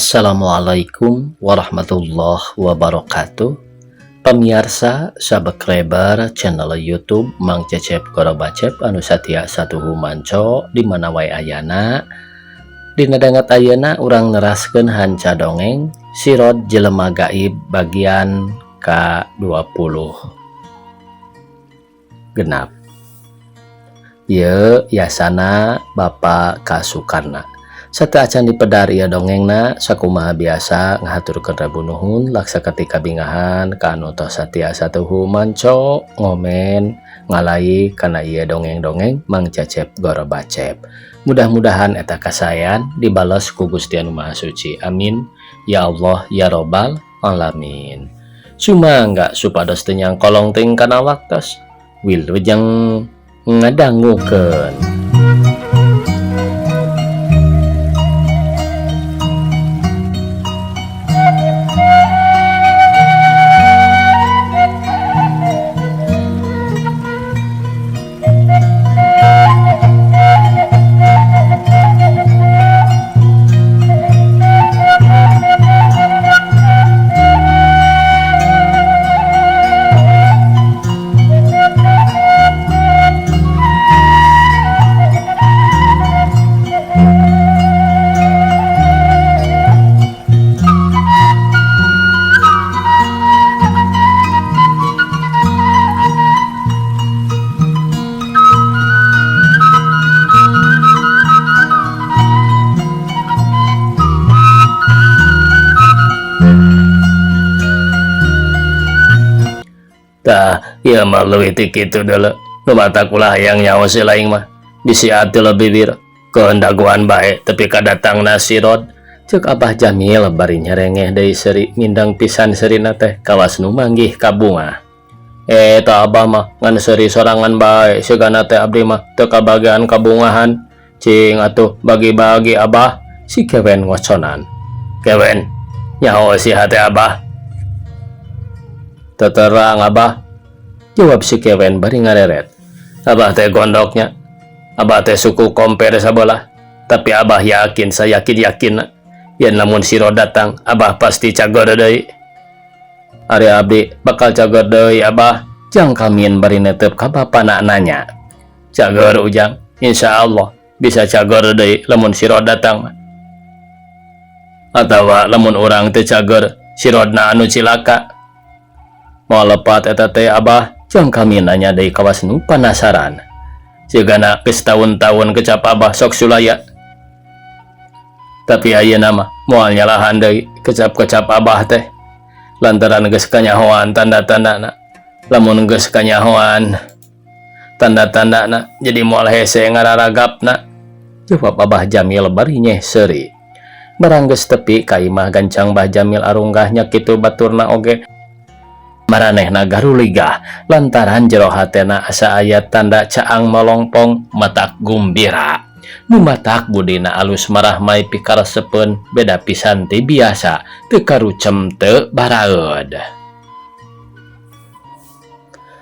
Assalamualaikum warahmatullahi wabarakatuh. Pemirsa subscriber channel YouTube Mang Cecep Gorobacep anu satia satuhu manco di mana wae ayana. Dina danget ayeuna urang neraskeun hanca dongeng Sirod Jelema Gaib bagian ka-20 genap. Ieu yasana Bapak Kasukarna. Sateuacan dipedar ieu dongengna, sakumaha biasa ngahaturkeun rabu nuhun laksa ketika bingahan ka anu tos satia satuhu manco ngomen ngalai kana ieu dongeng-dongeng Mang Cecep Gorobacep. Mudah-mudahan eta kasaean dibales ku Gusti Anu Maha Suci. Amin ya Allah ya Robbal alamin. Sumangga supados teu nyangkolong teuing kana waktos. Wilujeng ngadangukeun. Tah, ieu mah leuwih ti kitu deuleu. Nu matak ulah hayang nyaho si laing mah. Bisi atuh lebih bir. Keun dagoan bae tepi ka datangna si Rod. Ceuk Abah Jamil bari nyerengeh deui seuri ngindang pisan seurina teh kawas nu manggih ka bungah. Eta Abah mah ngan seuri sorangan bae sigana teh abdi mah teu kabagian kabungahan. Cing atuh bagi-bagi Abah, si Kewen ngoconan. Kewen, nyaho si hate Abah. Teterang Abah, jawab si Kewen bari ngareret. Abah teh gondoknya, Abah teh suku kompere sabelah. Tapi Abah yakin, saya yakin-yakin yen lamun si Rod datang, Abah pasti cageur deui. Ari abdi bakal cageur deui Abah, jang kamin bari netep ka bapana nanya. Cageur Ujang, insya Allah bisa cageur deui lamun si Rod datang. Atawa lamun urang teu cageur, si Rodna anu cilaka. Moal lepat eta teh Abah, jang kami nanya deui kawas nu panasaran. Sigana geus taun-taun kecap Abah sok sulaya. Tapi ayeuna mah moal nyalahan deui kecap-kecap Abah teh. Lantaran geus kanyahoan tanda-tandana. Lamun geus kanyahoan tanda-tandana jadi moal hese ngararagapna. Jawab Abah Jamil bari nyeh seuri. Barang geus tepi ka imah gancang Bah Jamil arunggahnya kitu baturna oge. Maranehna garuligah lantaran jero hatena asa aya tanda caang molongpong matak gumbira. Nu matak budina alus marahmai pikaresepeun beda pisan ti biasa teu karucem teu baraeud.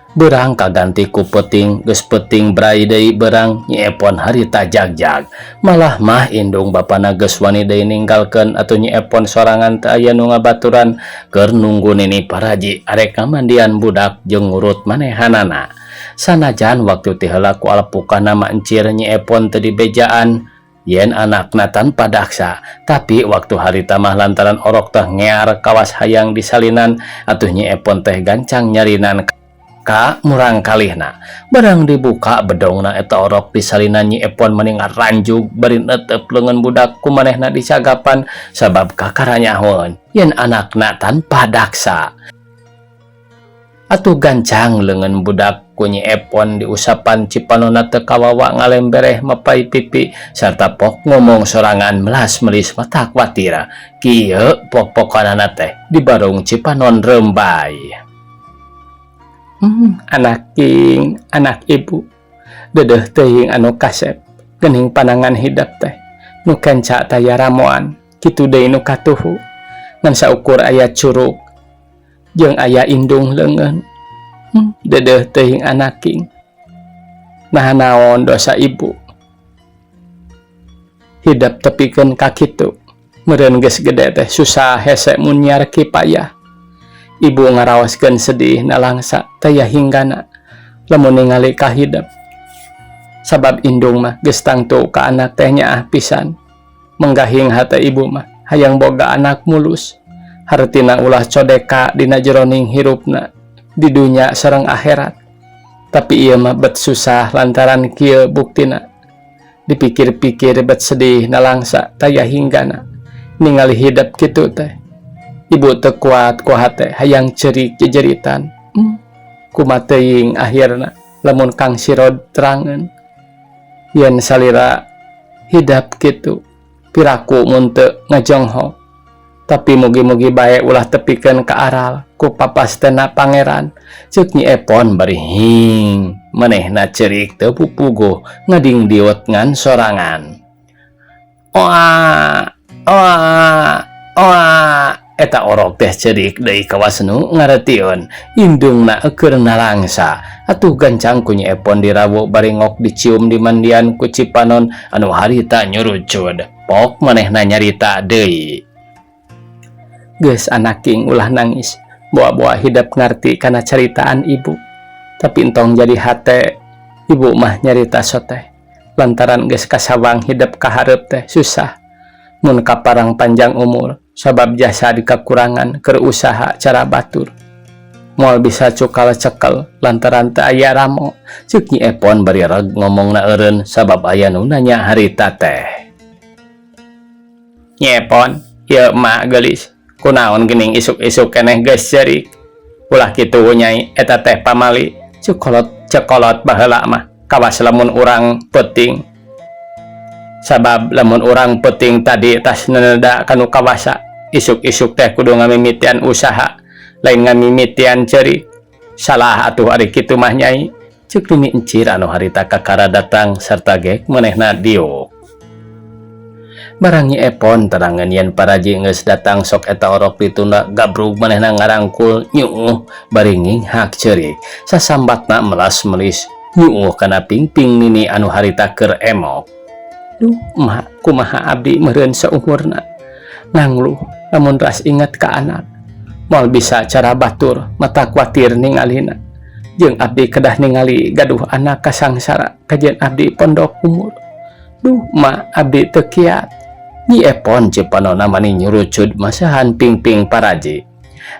Berang kaganti ku peuting geus peuting brai deui berang Nyi Epon harita jagjag. Malah mah indung bapana geus wani deui ninggalkeun atuh Nyi Epon sorangan teu aya nu ngabaturan keur nunggu nini paraji arek ngamandian budak jeung ngurut manehanana. Sanajan waktu ti heula ku alepukana mah encir Nyi Epon teu dibejaan yen anakna tanpa daksa, tapi waktu harita mah lantaran orok teh ngear kawas hayang disalinan atuh Nyi Epon teh gancang nyarinan ka murang kalihna. Barang dibuka bedongna eta orok disalinan Nyi Epon meni ngaranjug bari netep leungeun budak ku manehna dicagapan sabab kakaranyahoeun yen anakna tanpa daksa. Atuh gancang leungeun budak ku Nyi Epon diusapan cipanona teu kawawa ngalembereh mapai pipi sarta pok ngomong sorangan melas-melis mata kuatira. Kieu pok-pokanana teh dibarung cipanon rembay. Anak king, anak ibu, dedeh teuing anu kasep, geuning panangan hidep teh, nu kenca taya ramoan, kitu deui nu katuhu, ngan saukur aya curug, jeung aya indung leungeun. Dedeh teuing anak king, naha naon dosa ibu, hidep tepikeun ka kitu, Meureun geus gede teh susah hese mun nyiar kipayah. Ibu ngaraoskeun sedih nalangsa taya hinggana lamun ningali ka hidep. Sabab indung mah geus tangtu ka anak teh nyaah pisan. Menggahing hate ibu mah hayang boga anak mulus. Hartina ulah codeka dina jeroning hirupna di dunya sareng akhirat. Tapi ieu mah bet susah lantaran kieu buktina. Dipikir-pikir bet sedih nalangsa taya hinggana ningali hidep kitu teh. Ibu teu kuat ku hate hayang ceurik jejeritan. Kumaha teuing akhirna lamun Kang Sirod terangeun. Yen salira hidep kitu piraku mun teu ngajonghok. Tapi mugi-mugi bae ulah tepikeun ka aral ku papastena pangeran. Ceuk Nyi Epon bari hing manehna ceurik teu pupuguh ngadingdiut ngan sorangan. Oa oa oa eta orok teh ceurik deui kawas nu ngaretieun indungna keur nalangsa. Atuh gancang ku Nyi Epon dirawu bari ngok dicium dimandian ku Cipanon anu harita nyurucud. Pok manehna nyarita deui. Geus anaking ulah nangis, boa-boa hidep ngarti kana caritaan ibu. Tapi entong jadi hate, ibu mah nyarita soteh. Lantaran geus kasawang hidep kahareup teh susah. Mun kaparang panjang umur, sabab jasa dikakurangan keur usaha cara batur. Moal bisa cukal cekel lantaran teu aya ramo. Ceuk Nyi Epon bari reg ngomongna eureun sabab aya nu nanya harita teh. Nyi Epon, ieu emak geulis. Kunaon geuning isuk-isuk keneh geus ceurik. Ulah kitu nyai, eta teh pamali. Ceuk kolot baheula mah kawas lamun urang peuting. Sabab lamun urang peuting tadi tas neneda kanu kawasa. Isuk-isuk teh kudu ngamimitian usaha, lain ngamimitian ceurik. Salah atuh ari kitu mah nyai. Ceuk Nini Encir anu harita kakara datang sarta gek manehna diuk. Barang Nyi Epon terangeun yen paraji geus datang sok eta orok ditunda gabrug manehna ngarangkul nyuuh bari nginghak ceurik. Sasambatna melas melis nyuuh kana pingping Nini anu harita keur emok. Duh, emak kumaha abdi meureun saumurna. Ngangluh lamun ras inget ka anak. Moal bisa cara batur mata kuatir ningalina. Jeung abdi kedah ningali gaduh anak kasangsara kajian abdi pondok umur. Duh, emak abdi teu kiat. Nyi Epon Cipanona mani nyurucud masahan pingping paraji.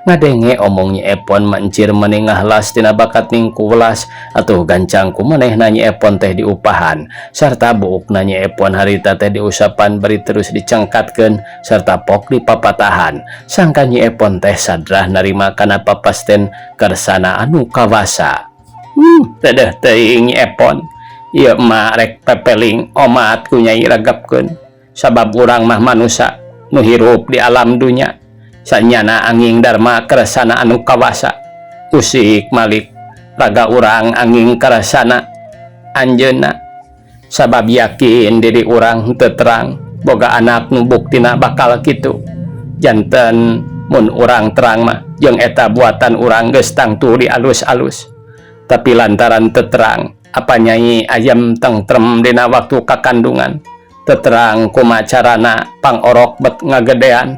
Ngadenge omong Nyi Epon mancir mani ngahlas tina bakat ning kuwelas atuh gancang ku manehna Nyi Epon teh diupahan sarta buukna Nyi Epon harita teh diusapan bari terus dicengkatkeun sarta pok dipapatahan. Sangka Nyi Epon teh sadrah narima kana papasten kersana anu kawasa. Tedeh teuing Nyi Epon. Ieu emak rek pepeling omat ku nyai regepkeun. Sabab urang mah manusa nu hirup di alam dunya. Sanyana anging dharma kersana anu kawasa. Usik malik raga urang anging kersana anjeunna. Sabab yakin diri urang teu terang boga anak nu buktina bakal kitu. Janten mun urang terang mah jeung eta buatan urang geus tangtu di alus-alus. Tapi lantaran teu terang apa nyai ayam tengtrem dina waktu kakandungan. Teterang kuma carana pangorok bet ngagedean.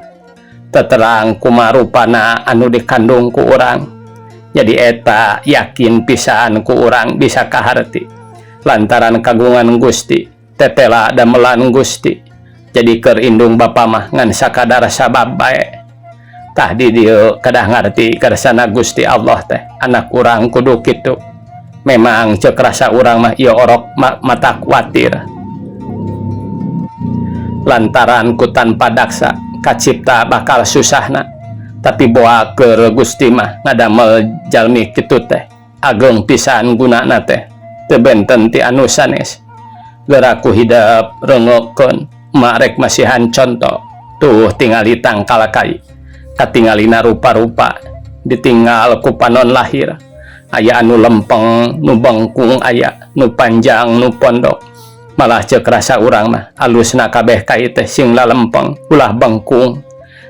Teterang kuma rupana anu dikandung ku urang. Jadi eta yakin pisan ku urang bisa kaharti. Lantaran kagungan Gusti, tetela damelan Gusti. Jadi keur indung bapa mah ngan sakadar sabab bae. Tah di dieu kedah ngarti kersana Gusti Allah teh anak urang kudu kitu. Memang ceuk rasa urang mah ieu orok mata kuatir. Lantaran ku tanpa daksa kacipta bakal susahna. Tapi boa keur Gusti mah ngadamel jalmi kitu teh ageng pisan gunana teh teu benten ti anu sanes. Geura ku hidep reungekeun marek masihan conto tuh tingali tangkal kai katingalina rupa-rupa ditinggal ku panon lahir. Aya anu lempeng nu bengkung aya nu panjang nu pondok. Malah ceuk rasa urang mah alusna kabeh kai teh sing lalempeng ulah bengkung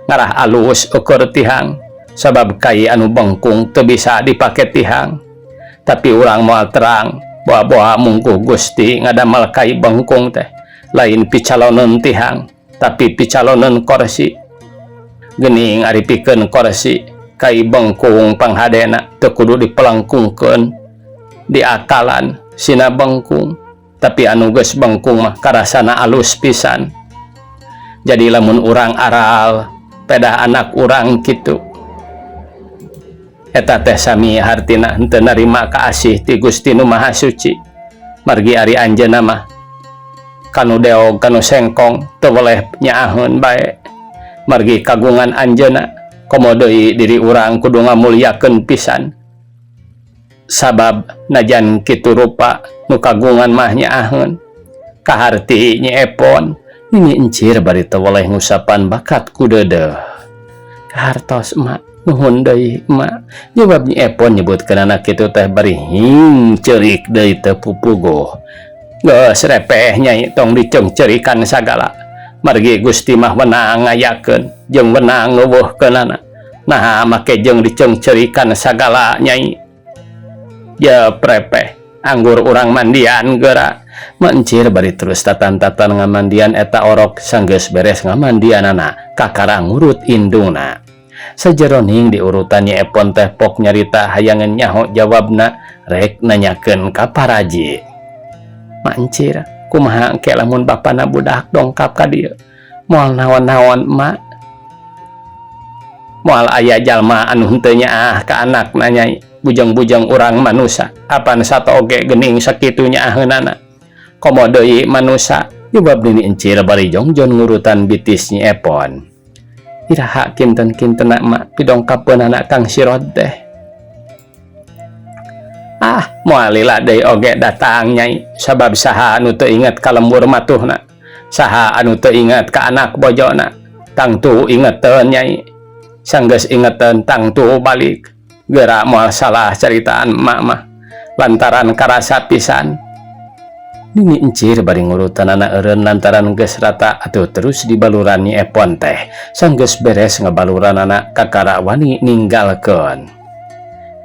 ngarah alus ukur tihang sabab kai anu bengkung teu bisa dipake tihang. Tapi urang moal terang boa-boa mungkuh Gusti ngadamel kai bengkung teh lain picaloneun tihang. Tapi picaloneun korsi geuning ari pikeun korsi kai bengkung panghadena teu kudu dipelengkungkeun diakalan sina bengkung, tapi anu geus bengkung mah karasana alus pisan. Jadi lamun urang aral pedah anak urang kitu, eta teh sami hartina henteu narima kaasih ti Gusti Nu Maha Suci, margi ari anjeunna mah kanu deog kanu sengkong teu weleh nyaaheun bae margi kagungan anjeunna. Komo deui diri urang kudu ngamulyakeun pisan, sabab najan kitu rupa nu kagungan mah nyaaheun. Kaharti, Nyi Epon? Nini Encir bari teu weleh ngusapan bakat ku deudeuh. Kahartos, Emak. Nuhun deui, Emak, jawab Nyi Epon nyebutkeunana kitu teh bari hing ceurik deui teu pupuguh. Geus repeh, Nyai, tong diceungceurikan sagala, margi Gusti mah wenang ngayakeun jeung wenang ngeuweuhkeunana. Naha make jeung diceungceurikan sagala, Nyai? Jep, repeh, anggur urang mandian geura. Mencir bari terus tatan-tatan ngamandian eta orok. Sanggeus beres ngamandianana, kakara ngurut indungna. Sajeroning diurutan, Nyi Epon teh pok nyarita hayangeun nyaho jawabna, rek nanyakeun ka paraji. Mancir, kumaha engke lamun bapana budak dongkap ka dieu? Moal naon-naon, Emak. Moal aya jalma anu henteu nyaah ka anakna, Nyai. Bujang-bujang urang manusa apan sato oge geuning sakitu nyaaheunana, komo deui manusa, jawab Nini Encir bari jongjon ngurutan bitis Nyi Epon. Iraha kinten-kintena, Emak, pidongkapeunana Kang Sirod teh? Ah, moal lila deui oge datang, Nyai, sabab saha anu teu inget ka lembur matuhna? Saha anu teu inget ka anak bojona? Tangtu ingeteun, Nyai. Sanggeus ingeteun tangtu balik. Geura, moal salah caritaan emak mah lantaran karasa pisan. Nini Encir bari ngurutanana eureun lantaran geus rata atuh terus dibaluran Nyi Epon teh. Sanggeus beres ngabaluranana, kakara wani ninggalkeun.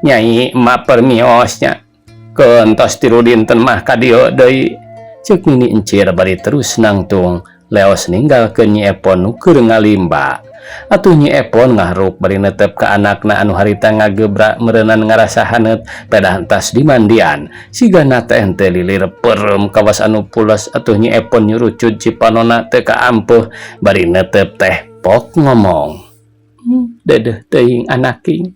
Nyai, emak permios nya, keun tos 3 dinten mah ka dieu deui, ceuk Nini Encir bari terus nangtung leos ninggalkeun Nyi Epon nu keur ngalimba. Atuh Nyi Epon ngahruk bari netep ka anakna anu harita ngagebra meureunan ngarasa haneut pedah entas dimandian. Sigana teh henteu lilir peureum kawas anu pules. Atuh Nyi Epon nyurucud cipanona teu kaampeuh, bari netep teh pok ngomong, "Dedeh teuing anaking,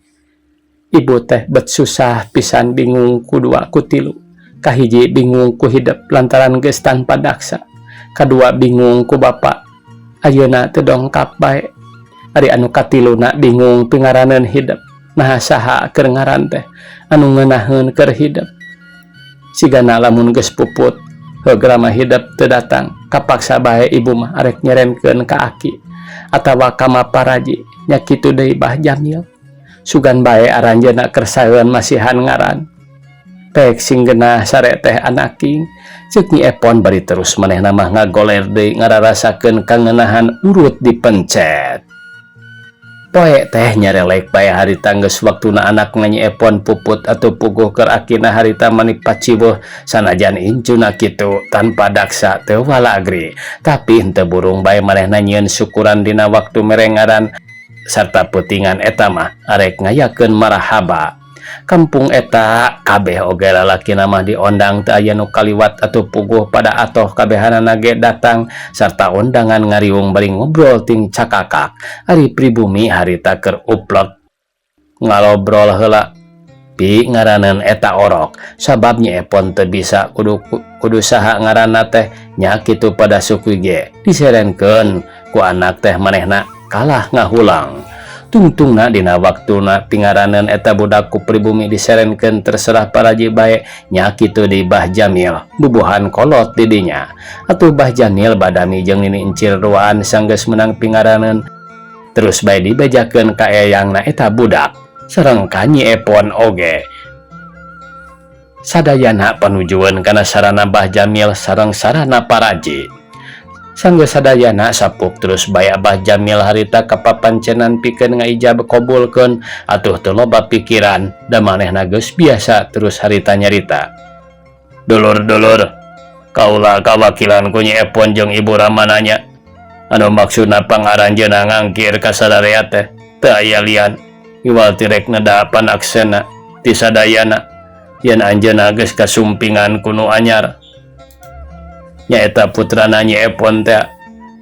ibu teh bet susah pisan, bingung ku dua ku tilu. Kahiji bingung ku hidep lantaran geus tanpa daksa, kadua bingung ku bapa ayeuna teu dongkap bae, ari anu katiluna bingung pingaraneun hidep. Naha saha keur ngaran teh anu ngeunaheun keur hidep? Sigana lamun geus puput heug mah hidep teu datang. Kapaksa bae ibu mah arek nyerenkeun ka aki atawa ka maparaji nya. Kitu deui Bah Jamil, sugan bae aranjeunna kersaeun masihan ngaran. Pek sing genah sare teh, anaking," ceuk Nyi Epon bari terus manehna mah ngagoler deui ngararasakeun kangenahan urut dipencet. Poe teh nyarelek bae harita geus waktuna anak Nyi Epon puput atau puguh keur akina harita mani paciweuh. Sanajan incuna kitu tanpa daksa teu walagri, tapi henteu burung bae manehna nyieun syukuran dina waktu mere ngaran sarta peutingan eta mah arek ngayakeun marhaba. Kampung eta kabeh oge lalakina mah diondang, teu aya nu kaliwat atau puguh pada atoh kabehanana ge datang sarta undangan ngariung bari ngobrol ting cakakak. Ari pribumi harita keur uplek ngalobrol heula pi ngaranan eta orok, sabab Nyi Epon teu bisa kudu kudu saha ngaranna teh nya. Kitu pada suku ge diserenkeun ku anak teh manehna kalah ngahulang. Tungtungna dina waktuna pingaranan eta budak ku pribumi diserenkeun terserah paraji bae nya. Kitu di Bah Jamil bubuhan kolot didinya. Atuh Bah Jamil badami jeung Nini Encir duaan. Sanggeus menang pingaranan terus bae dibejakeun ka eyangna eta budak sareng ka Nyi Epon oge. Sadayana panujueun kana sarana Bah Jamil sareng sarana paraji. Sanggeus sadayana sapuk terus bae Abah Jamil harita ka papancenan pikeun ngaijab kabulkeun. Atuh teu loba pikiran da manehna geus biasa, terus harita nyarita, "Dulur-dulur, kaula kawakilan ku Nyi Epon jeung Ibu Ramananya. Anu maksudna pangaranjeunna ngangkir ka sadarea teh teu aya lian iwal ti rek neda panaksena ti sadayana yen anjeunna geus kasumpingan ku nu anyar nyaeta putrana Nyi Epon teh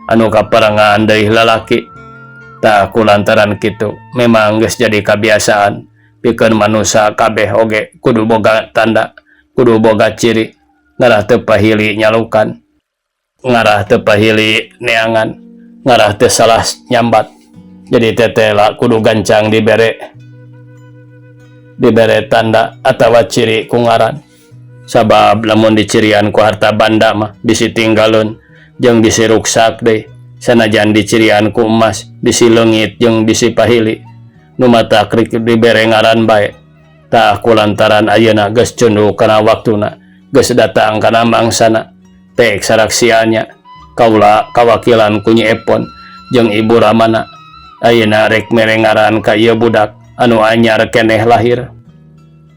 anu kaparengan deui lalaki. Tah kulantaran kitu memang geus jadi kabiasaan pikeun manusa kabeh oge kudu boga tanda kudu boga ciri ngarah teu pahili nyalukan ngarah teu pahili neangan ngarah teu salah nyambat jadi tetela kudu gancang dibere dibere tanda atawa ciri ku ngaran sabab lamun dicirian ku harta banda mah bisi tinggaleun jeung bisi ruksak deui sanajan dicirian ku emas bisi leungit jeung bisi pahili nu matak rek dibere ngaran bae. Tah kulantaran ayeuna geus cunduk kana waktuna geus datang kana mangsana pek saraksiannya kaula kawakilan ku Nyi Epon jeung Ibu Ramana ayeuna rek mere ngaran ka ieu budak anu anyar keneh lahir.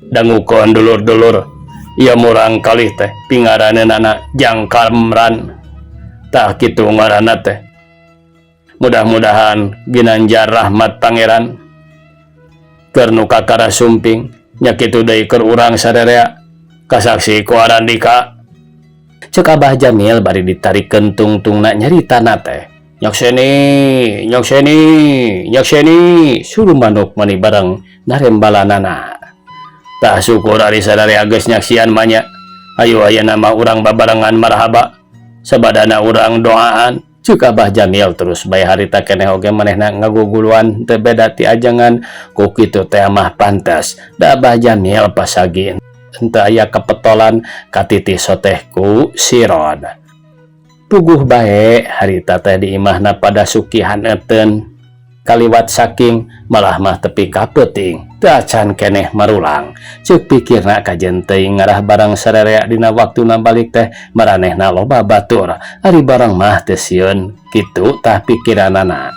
Dangukeun dulur-dulur ieu murang kalih teh pingaraneunana Jang Kamran. Tah kitu ngaranna teh. Mudah-mudahan ginanjar rahmat Pangeran keur nu kakara sumping nya kitu deui keur urang sarerea kasaksi ku Arandika. Ceuk Abah Jamil bari ditarikeun tungtungna nyaritana teh. Nyakseni, nyakseni, nyakseni, suluh manuk mani bareng narembalanana. Tah syukur ari sadarea geus nyaksian mah nya. Hayu ayeuna mah urang babarengan marhaba. Sabadana urang doaan. Ceuk Abah Jamil terus bae harita keneh oge manehna ngaguguluan teu beda ti ajengan ku kitu teh mah pantes da Abah Jamil pasagi henteu aya kepetolan katitih soteh ku Sirod. Puguh bae harita teh di imahna pada sukihan euten kaliwat saking malah mah tepi ka peuting teu acan keneh marulang. Ceuk pikirna kajen teuing ngarah barang sararea dina waktuna balik teh maranehna loba batur ari barang mah teu sieun kitu tah pikiranana.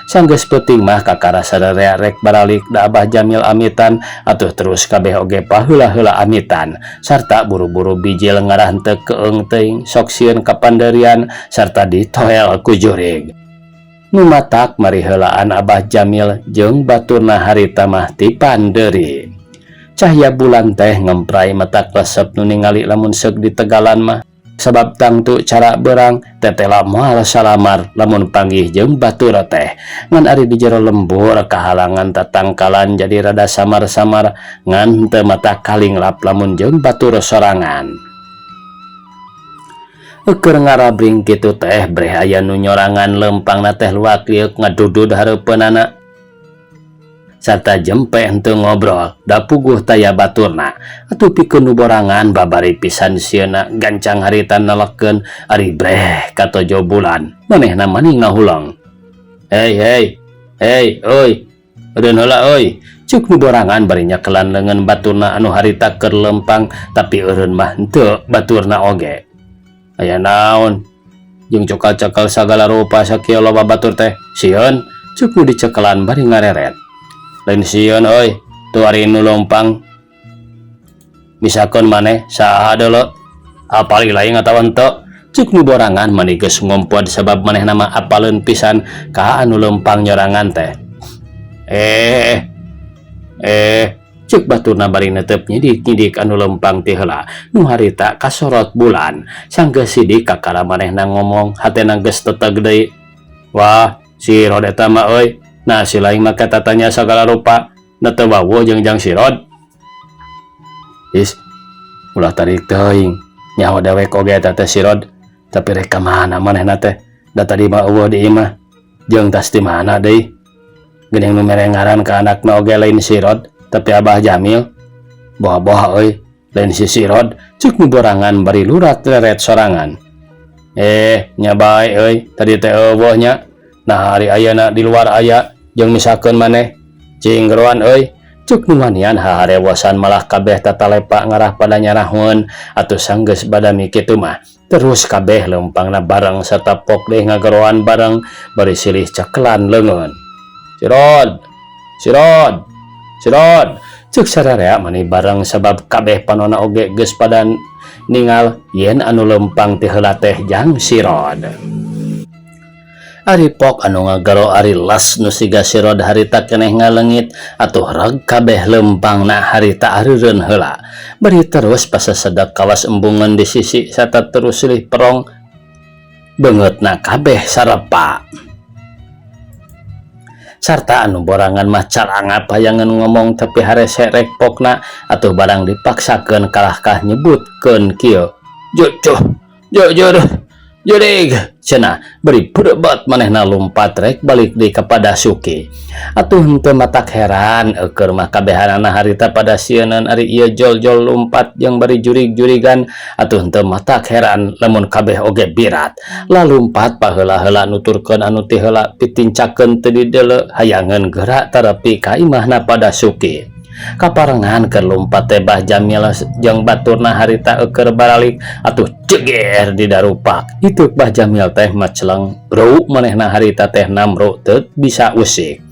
Sanggeus peuting mah kakara sararea rek baralik da Abah Jamil amitan atuh terus kabeh oge paheula-heula amitan sarta buru-buru bijil ngarah henteu keung teuing sok sieun kapanderian sarta ditoel ku jurig. Nu matak mariheulaan Abah Jamil jeung baturna harita mah ti panderi. Cahya bulan teh ngempray matak resep nu ningali lamun seuk di tegalan mah. Sabab tangtu cara berang tetela moal salamar lamun panggih jeung batur teh. Ngan ari di jero lembur kahalangan tatangkalan jadi rada samar-samar ngan teu mata kalinglap lamun jeung batur sorangan. Keur ngarabring kitu teh breh aya nu nyorangan lempangna teh luak lieuk ngadudud hareupeunana. Sarta jempe henteu ngobrol da puguh taya baturna. Atuh pikeun nu borangan babari pisan sieuna gancang harita nelekeun ari breh katojo bulan manehna mani ngahuleng. Hei hei hei euy eureun heula euy ceuk nu borangan bari nyekelan leungeun baturna anu harita keur lempang tapi eureun mah henteu baturna oge. Aya naon jeung cokal-cokal sagala rupa sakieu loba batur teh sieun ceuk nu dicekelan bari ngareret. Lain sieun euy tuh ari nu lempang misakeun maneh saha deuleu apal lain atawa henteu ceuk nu borangan mani geus ngompod sabab manehna mah apaleun pisan ka anu lempang nyorangan teh. Ceuk baturna bari netep nyidik-nyidik anu lempang ti heula nu harita kasorot bulan sanggeus sidik kakara manehna ngomong hatena geus teteg deui. Wah si Rod eta mah euy nah si lain mah katatanya sagala rupa na teu wawuh jeung jang si Rod. Is ulah tarik teuing nyaho dewek oge eta teh si Rod tapi rek ka mana manehna teh da tadi mah eueuh di imah jeung tas di mana deui geuning nu mere ngaran ka anakna oge lain si Rod tapi Abah Jamil boha-boha euy lain si Sirod ceuk nu borangan bari lurat reret sorangan. Nya bae euy tadi teh eueuh nya nah ari ayeuna di luar aya jeung misakeun maneh cing geroan euy ceuk nu wanian haharewosan malah kabeh tatalepa ngarah pada nyarahun atuh sanggeus badami kitu mah terus kabeh lempangna bareng serta pok deh ngageroan bareng bari silih cekelan leungeun. Sirod Sirod Sirod ceuk sararea mani bareng sabab kabeh panona oge geus pada ningal yen anu lempang ti heula teh jang Sirod. Ari Pok anu ngagero ari las nu siga sirod harita keneh ngaleungit atuh reg kabeh leumpangna harita areureun heula. Bari terus pasasedak kawas embungeun di sisi sarta terus silih perong beungeutna kabeh sarepa. Sarta anu borangan mah carangap hayangeun ngomong tapi harese rek pokna atuh barang dipaksakeun kalahkah nyebutkeun kieu. Jujuh, jujur, jurig cenah bari berebat manehna lumpat rek balik deui ka Padasuki. Atuh henteu matak heran eukeun mah kabehanana harita pada sieuneun ari ieu jol-jol lumpat jeung bari jurig-jurigan atuh henteu matak heran lamun kabeh oge birat. Lalumpat paheula-heula nuturkeun anu ti heula pitincakeun teu dideuleu hayangeun geura tarepi ka imahna Padasuki. Kaparengan keur lumpat teh Bah Jamil jeung baturna harita eukeun baralik atuh jeger di darupak. Itu Bah Jamil teh maceleng bro manehna harita teh namro teu bisa usik.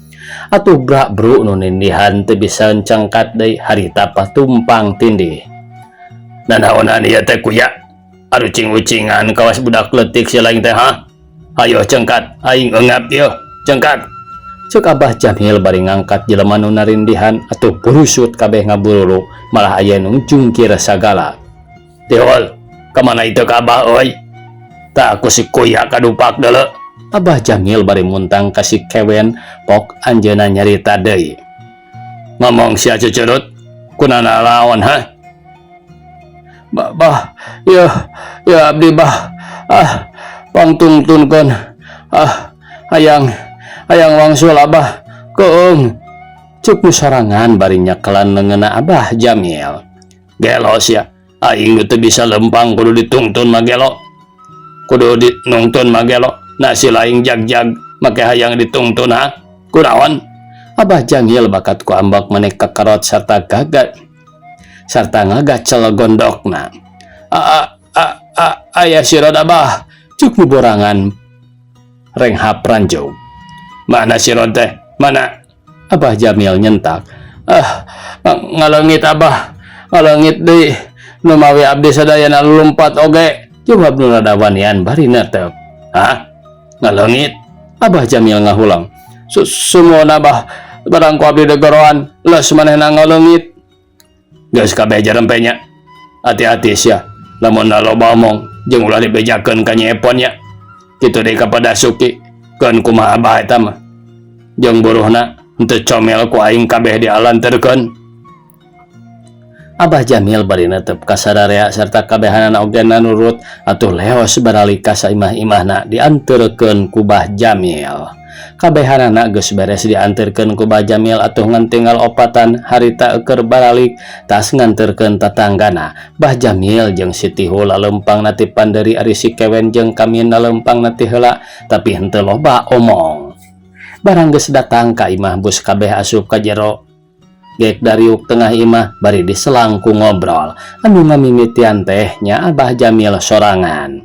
Atuh brak bro nu nindihan teu bisa cengkat deui harita patumpang tindih. Nanaonan ieu teh kuya? Arucing-ucingan kawas budak leutik si lain teh ha? Hayo cengkat, aing eungap ieu, cengkat. Cek Abah Jamil bari ngangkat jelema nu narindihan atuh purusut kabeh ngabururu malah aya nu jungkir sagala. Tihol, kamana itu ka Abah euy? Tah ku si kuya kadupak deuleu. Abah Jamil bari muntang ka si Kewen pok anjeunna nyarita deui. Ngomong sia cucurut, kunana lawan ha? Bah, bah, ya, ya abdi bah, ah, pangtungtunkeun, ah, hayang, hayang wangsul abah, keung. Cek nu sorangan bari nyekelan leungeunna Abah Jamil. Gelo sia, aing teu bisa lempang kudu ditungtun mah gelo. Kudu dinungtun mah gelo. Nah si lain jag-jag make hayang ditungtun ha? Kunaon? Abah Jamil bakat ku ambak maneh kakarot serta gagat serta ngagacel gondokna. A a a a aya sirod abah, cuk nu borangan renghap ranjau. Mana sirod teh? Mana? Abah Jamil nyentak. Ah, ngaleungit abah, ngaleungit deui. Nu mawi abdi sadayana lumpat oge. Jawab nu rada wanian bari netep. Hah? Ngaleungit? Abah Jamil ngahulang. Sumuhun abah, barang ku abdi degeroan, leus manehna ngaleungit. Geus kabeh jarempe nya. Hati-hati sia, lamun loba omong jeung ulah dibejakeun ka Nyi Epon nya. Kitu deui ka Padasuki, keun kumaha abah eta mah. Jeung buruhna henteu comel ku aing kabeh dialanterkeun. Abah Jamil bari netep ka sararea serta kabehanana oge nurut atuh leos baralik ka saimah-imahna dianterkeun ku Bah Jamil. Kabehanana geus beres dianterkeun ku Bah Jamil atuh ngan tinggal opatan harita eukeun baralik tas nganterkeun tatanggana. Bah Jamil jeung si Tihul lalempang na ti panderi ari si Kewen jeung Kamin lalempang na ti heula tapi henteu loba omong. Barang geus datang ka imah bus kabeh asup ka jero. Gek dariuk tengah imah bari diselang ku ngobrol. Anu ngamimitian teh nya Abah Jamil sorangan.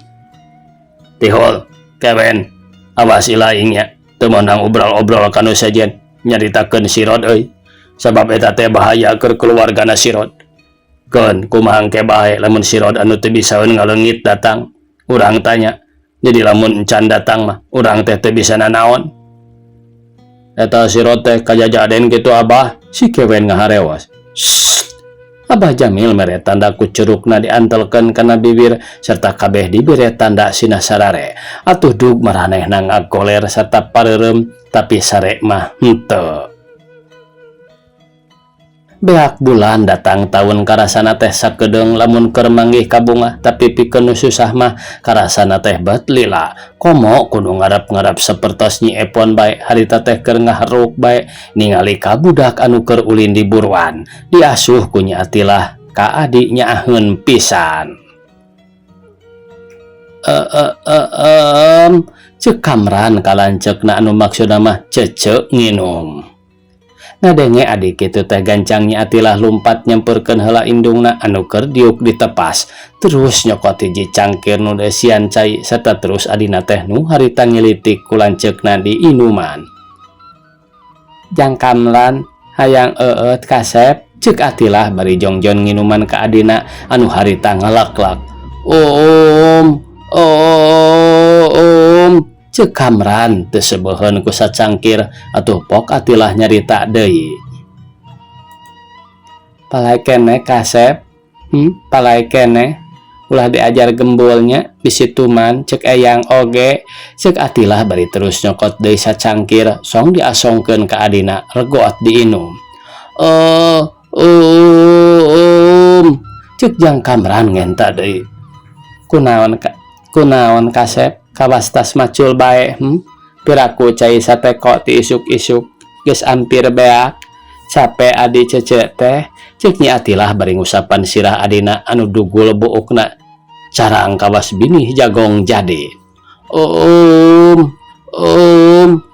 Tihul, Kewen, awas ilaing nya. Teu meunang obrol-obrol kanu sejen nyaritakeun sirod euy. Sabab eta teh bahaya keur keluargana sirod. Keun kumaha engke bae lamun sirod anu teu bisaeun ngaleungit datang. Urang tanya, jadi lamun encan datang mah urang teh teu bisa nanaon. Eta sirod teh kajajaden kitu abah, si Kewen ngaharewas. Sst. Abah Jamil mere tanda ku curukna diantelkeun kana bibir serta kabeh dibere tanda sina sarare. Atuh dug maranehna ngagoler serta pareureum tapi sare mah henteu. Beak bulan datang tahun karasana teh sakedeung lamun keur manggih kabungah tapi pikeun nu susah mah karasana teh bet lila. Komo kudu ngarep-ngarep sapertos Nyi Epon bae harita teh keur ngaharuk bae ningali ka budak anu keur ulin di buruan. Diasuh ku Nyi Atilah ka adi nyaaheun pisan. E e e em ceuk Kamran kalanceukna anu maksudna mah cece nginum. Ngadenge adik kitu teh gancang Nyi Atilah lumpat nyamperkeun heula indungna anu keur diuk ditepas. Terus nyokot hiji cangkir nu eusian cai serta terus adina teh nu harita ngilitik ku lanceukna di inuman. Jang Kamran hayang eueut kasep ceuk Atilah bari jongjon nginuman ka adina anu harita ngalaklak. Om, om, Ceuk Kamran teu sebeuheun ku sacangkir atuh pok Atilah nyarita deui. Palai keneh kasep, palai keneh ulah diajar gembulnya bisi tuman cek eyang oge cek Atilah bari terus nyokot deui sacangkir song diasongkeun ka adina regot diinum. Oh, cek jang Kamran ngenta deui. Kunaon ka, kunaon kasep kawas tas macul bae piraku cai sateko ti isuk-isuk geus ampir beak cape adi cece teh cek Nyi Atilah bari ngusapan sirah adina anu dugul buukna carang kawas binih jagong jadi.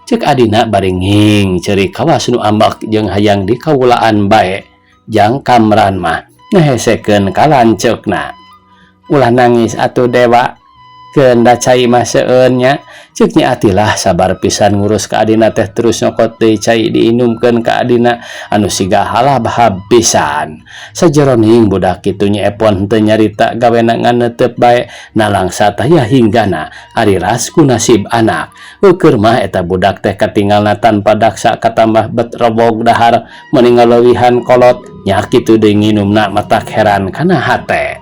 Cek adina bari nging ceurik kawas nu ambek jeung hayang dikawulaan bae jang Kamran mah ngehesekeun ka lanceukna. Ulah nangis atuh dewa keun da cai mah seueun nya cek Nyi Atilah sabar pisan ngurus ka adina teh terus nyokot deui cai diinumkeun ka adina anu siga halabhab pisan. Sajeroning budak kitu Nyi Epon henteu nyarita gawena ngan neuteup bae nalangsa taya hinggana ari ras ku nasib anak. Eukeun mah eta budak teh katinggalna tanpa daksa katambah bet robog dahar meni ngaleuwihan kolot nya kitu deui nginumna matak heran kana hate.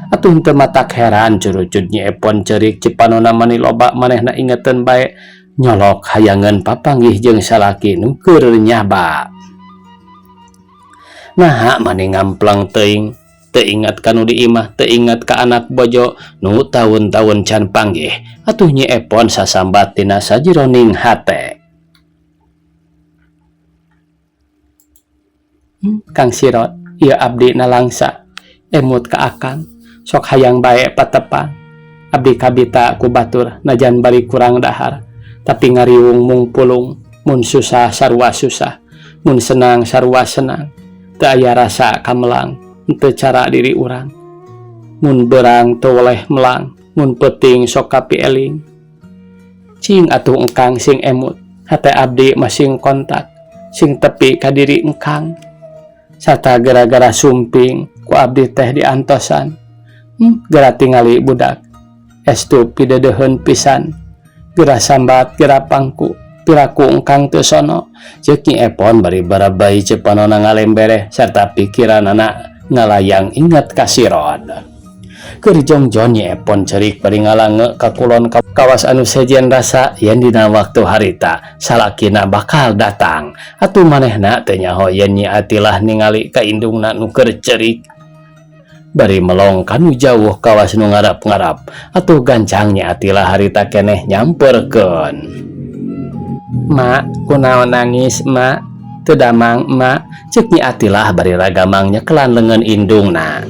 Atuh henteu matak heran curucud Nyi Epon ceurik cipanona mani loba manehna ingeteun bae nyolok hayangeun papanggih jeung salaki nu keur nyaba. Naha mani ngamplang teuing teu ingat ka nu di imah teu ingat ka anak bojo nu taun-taun can panggih atuh Nyi Epon sasambat tina sajeroning hate. Kang Sirot ieu abdi nalangsa emut ka akang sok hayang bae patepang abdi kabita ku batur najan bari kurang dahar tapi ngariung mung pulung mun susah sarua susah mun senang sarua senang teu aya rasa kamelang teu cara diri urang mun berang teu weleh melang mun peuting sok kapieling cing atuh engkang sing emut hate abdi masing kontak sing tepi ka diri engkang sarta gara-gara sumping ku abdi teh diantosan. Gera tingali budak estu pideudeuheun pisan gera sambat gera pangku piraku engkang teu sono ceuk Nyi Epon bari barabai cepanona ngalembereh sarta pikiranana ngalayang inget ka Sirod. Keur jongjon Nyi Epon cerik bari ngalange ka kulon kawas anu sejen rasa yen dina waktu harita salakina bakal datang atuh manehna teu nyaho yen Nyi Atilah ningali ka indungna nu keur cerik bari melong kanu jauh kawas nu ngarap-ngarap atuh gancang Nyi Atilah harita keneh nyamperkeun. Ma kunaon nangis ma teu damang ma ceuk Nyi Atilah bari ragamang nyekelan leungeun indungna.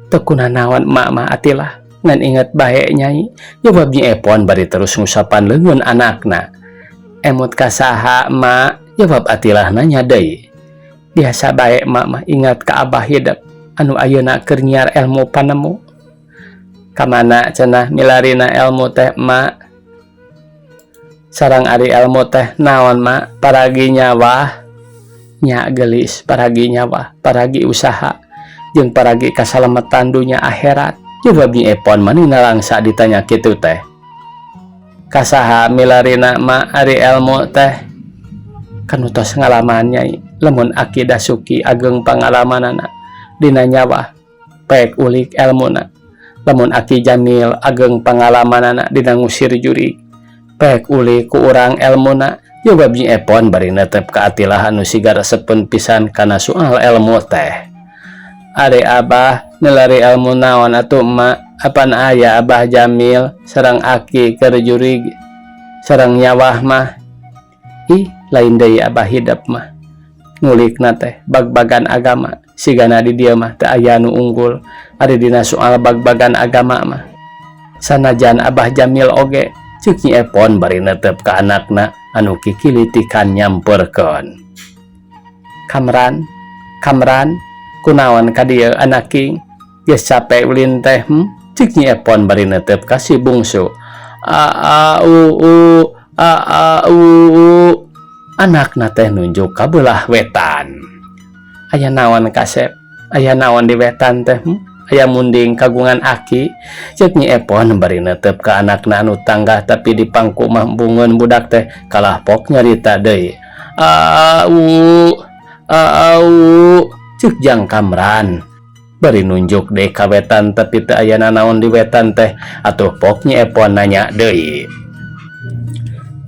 Teu kunanaon ma mah Atilah ngan inget bae nyai jawab Nyi Epon bari terus ngusapan leungeun anakna. Emut ka saha ma jawab Atilah nanya deui. Biasa bae ma mah ingat ka abah hidep anu ayeuna keur nyiar ilmu panemu. Kamana cenah milarina ilmu teh ma? Sareng ari ilmu teh naon ma? Paragi nyawa nya gelis paragi nyawa paragi usaha jeung paragi kasalametan dunya akhirat. Jawab Nyi Epon mani nalangsa ditanya kitu teh. Kasaha milarina ma ari ilmu teh? Kanu tos ngalaman nyai lamun Aki Dasuki ageng pangalamanana dina nyawa pek ulik elmuna lamun Aki Jamil ageng pangalamanana dina ngusir juri pek ulik ku urang elmuna. Jawab Nyi Epon bari netep ka Atilah anu siga resepeun pisan kana soal elmu teh. Ari abah nilari elmu naon atuh ma? Apan aya Abah Jamil sareng Aki keur jurig sareng nyawah mah? Ih lain deui abah hidep mah ngulikna teh bag-bagan agama sigana di dieu mah teu aya nu unggul ari dina soal bag-bagan agama mah sanajan Abah Jamil oge ceuk Nyi Epon bari netep ka anakna anu kikilitikan nyamperkeun. Kamran Kamran kunaon ka dieu anak king geus cape ulin teh ceuk Nyi Epon bari netep ka si bungsu. A a u u a a u u anakna teh nunjuk ka beulah wetan. Aya naon kasep? Aya naon di wetan teh? Aya munding kagungan aki, cek Nyi Epon bari netep ka anakna anu tanggah tapi di pangku mah embungeun budak teh kalah pok nyarita deui. Au au, cek Jang Kamran bari nunjuk deui ka wetan, tapi teu aya nanaon di wetan teh. Atuh pok Nyi Epon nanya deui,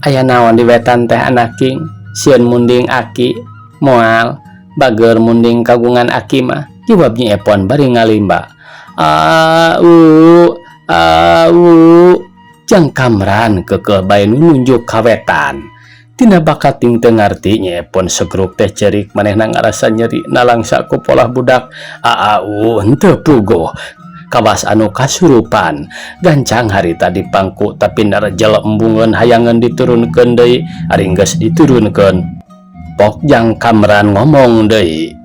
"Aya naon di wetan teh, anaking? Sieun munding aki?" "Moal, bager munding kagungan aki mah," jawab Nyi Epon bari ngalimba. "Au au," Jang Kamran keukeuh bae nu nunjuk ka wetan. Tina bakating teu ngarti, Nyi Epon segruk teh cerik. Manehna ngarasa nyeri nalangsa ku polah budak aau henteu puguh kawas anu kasurupan. Gancang harita di pangku tapi narejel embungeun hayangeun diturunkeun deui. Ari geus diturunkeun, pok Jang Kamran ngomong deui.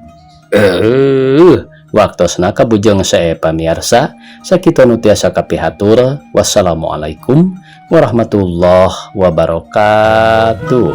Waktosna kabujeng sae, pamiarsa. Sakitu nu tiasa kapihatur. Wassalamualaikum warahmatullahi wabarakatuh.